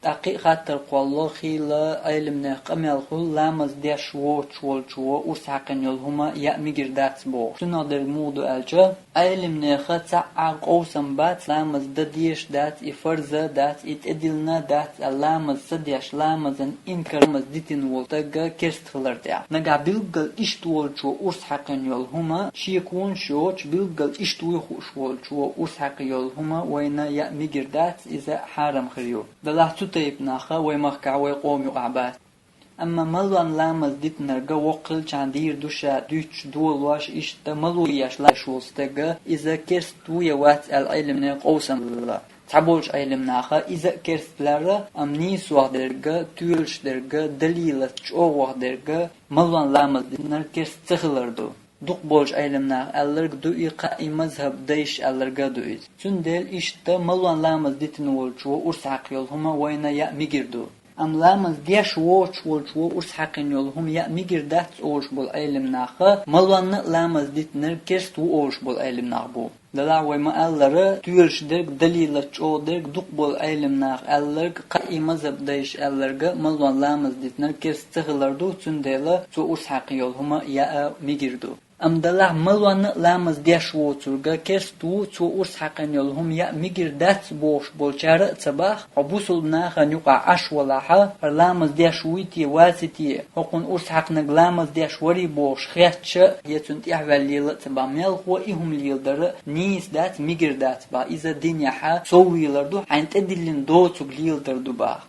ТӀаккха кхы а хаттар кхоллало, хийла Ӏилманех къамел хул, ламаз деш воцуш волчо урс хьаькхна йолу хӀума яа мегар дац бохуш. Цунах дерг муха ду аьлча, Ӏилманеха цхьа а къовсам бац, ламаз дан дезаш дац, и фарз а дац, и тӀедиллина а дац аьлла, ламаз ца деш, ламазан инкар, ламаз дитина волу стаг керста хилар тӀехь. Нагахь билггал иштта волчо урс хьаькхна йолу хӀума, шеконаш йоцуш, билггал иштта вуй хууш волчо урс хьаькхна йолу хӀума вайна яа мегар дац, иза хьарам хир ю. Делахь цу тайпа нах вай махкахь, вай къоман юкъахь бац. Амма малон ламаз дитинарг воккха хилчахьана дийр ду ша дуьйцуш, долош, иштта мало еш лайш волу стаг, иза керста ву я вац аьлла Ӏилманех къовсам хилла. Цхьаболчу Ӏилманеха иза а керста лаьрра, амма нийсох дерг, тоьлуш дерг, далилаца чӀогӀох дерг, малон ламаз дитинарг керста ца хилар ду. Дукхахболчу Ӏилманеха аьлларг а ду и, кхаа и мазхӀаб дайша аьлларг а ду иза. Цундела иштта малон ламаз дитина волчо урс хьаькхна йолу хӀума вайна яа мегар ду. Амма ламаз деш воцуш волчо урс хьаькхна йолу хӀума яа мегар дац олуш болу Ӏилманеха, малонна а ламаз дитинарг керста ву олуш болу Ӏилманех бу. Делахь вай ма-аллара, тоьлуш дерг, далилаца чӀогӀа дерг, дукхахболу Ӏилманеха аьлларг, кхаа и мазхӀаб дайша аьлларг а, малон ламаз дитинарг керста ца хилар ду, цундела цо урс хьаькхна йолу хӀума яа мегар ду. Амма делахь малонна а ламаз деш воцург керста ву, цо урс хьаькхна йолу хӀума яа мегар дац бохуш болчара а ца боху, хьо бусулба нахана юкъахь Ӏаш валахь, хӀара ламаз деш вуй те, ваций те, хӀокхунна урс хьаькхнарг ламаз деш варий бохуш хетташ а, я цунна тӀаьхьаваьлла лела а ца боху, мелхо и хӀума леладар а нийса дац, мегар дац боху, иза динехь соввийлар ду, хьайна тӀедиллина доцург леладар ду боху.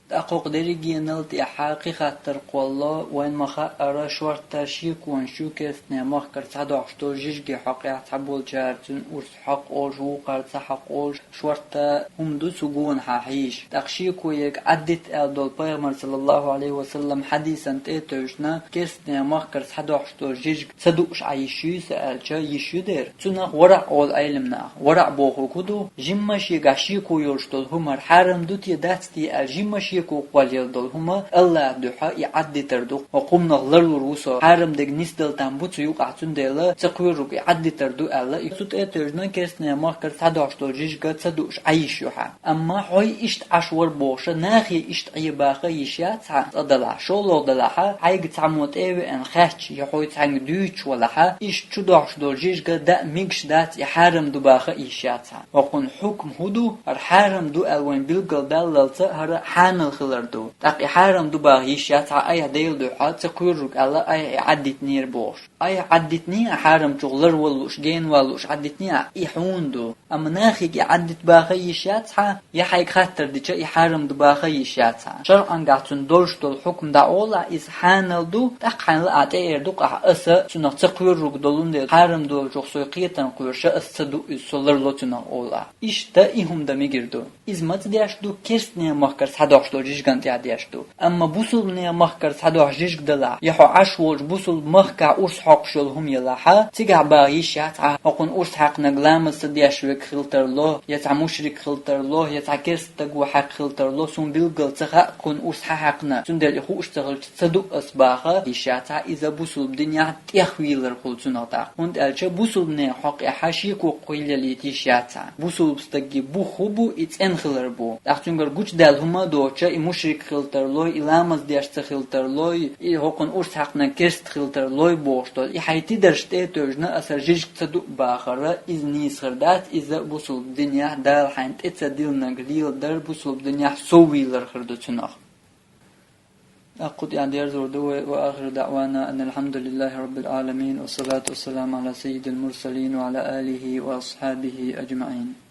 ТӀаккха хӀокху дерригенал тӀаьхьа кхин хаттар кхоллало, вайн ма-хаъара, шортта шеконаш ю керстанийн махкара схьадохуш долу жижигийн хьокъехь, цхьаболчара цуьнан урс хьокху олуш, вукхара ца хьокху олуш, шортта хӀума ду цу гонахьа хьийзаш. ТӀаккха шеко ерг Ӏаддита аьлла долу Пайхамаран, саллаллаху Ӏалайхи ва саллам, хьадисан тӀе а тевжина, керстанийн махкара схьадохуш долу жижиг ца дууш Ӏа йиш юй сан аьлча, йиш ю дера. Цунах вараӀ олу Ӏилманеха. ВараӀ бохург хӀун ду? Жимма шегахь шеко йолуш долу хӀума хьарам ду те, дац те аьлла, жимма шеко кхоллаелла долу хӀума АллахӀан дуьхьа и Ӏаддитар ду. ХӀокху хӀуманах ларлур ву со, хьарам дерг нисдала там бу цу юкъахь, цундела ца кхоьрург и Ӏаддитар ду аьлла, и цу тӀе а тевжина, керстанийн махкара схьадохуш долу жижиг ца дууш Ӏа йиш ю хьан. Амма хьо иштта Ӏаш вара бохуш, нахе иштта Ӏе баха йиш яц хьан, цкъа делахь, шолгӀа делахь, хьайга цхьаммо тӀе а веана хаьттича, я хьо цхьаьнга дуьйцуш валахь, иштта чу дохуш долу жижиг даа мегаш дац, и хьарам ду баха йиш яц хьан. ХӀокхуьнан хьукма хӀун ду? ХӀара хьарам ду аьлла вайн билгалдаллалца хӀара хьанал хилар ду. ТӀаккха и хьарам ду баха йиш яц хьан, айхьа Делан дуьхьа ца кхоьрург аьлла, айхьа и Ӏаддитинера бохуш. Айхьа Ӏаддитиний, хьарамчух ларвала лууш, генавала лууш Ӏаддитиний, и хьуна ду. Амма нахега и Ӏаддита баха йиш яц хьан, я хьайга хаттар дича, и хьарам ду баха йиш яц хьан. ШарӀангахь цунна долуш долу хьукма дӀаолахь, иза хьанал ду, тӀаккха хьайна лаахь тӀеэр ду-кх ахь, аса цунах ца кхоьрург долун дела, хьарам долчух со кхетам кхоьруш, аса ца дуу иза, со ларло цунах олахь. Иштта и хӀума дан мегар ду. Иза маца деш ду? Керстанийн махкара схьадохуш долу жижиган тӀехь деш ду. Амма бусулбанийн махкара схьадохуш жижиг далахь, я хьо Ӏаш волчу бусулба махкахь урс хьокхуш йолу хӀума ялахь, цигахь баха йиш яц хьан, хӀокхунна урс хьаькхнарг ламаз ца деш верг хила тарло, я цхьа мушрик хила тарло, я цхьа керста стаг ву хьаькхна хила тарло, суна билггал ца хаьа кхунна урс хьан хьаькхна, цундела и хууш ца хилча ца дуу ас баха йиш яц хьан, иза бусулба динехь тӀехвийлар хуьлу цунах тӀаккха. ХӀунда аьлча бусулбанийн хьокъехь шеко кхоьллийта йиш яц хьан. Бусулба стаге бух хӀун бу, и цӀена хилар бу. ТӀаккха цуьнгара гучудаьлла хӀума а доцуш, и мушрик хила тарлой, и ламаз деш ца хила тарлой, и хӀокхунна урс хьаькхнарг керста хила тарлой бохуш долу и хьайн тидарш тӀе а тевжина, аса жижиг ца дуу бахар, иза нийса хир дац, иза бусулба динехь Дала хьайна тӀе ца диллинарг леладар, бусулба динехь соввийлар хир ду цунах. ТӀаккха кху тӀехь дерзор ду вай: وآخر دعوانا أن الحمد لله رب العالمين، والصلاة والسلام على سيد المرسلين وعلى آله وأصحابه أجمعين.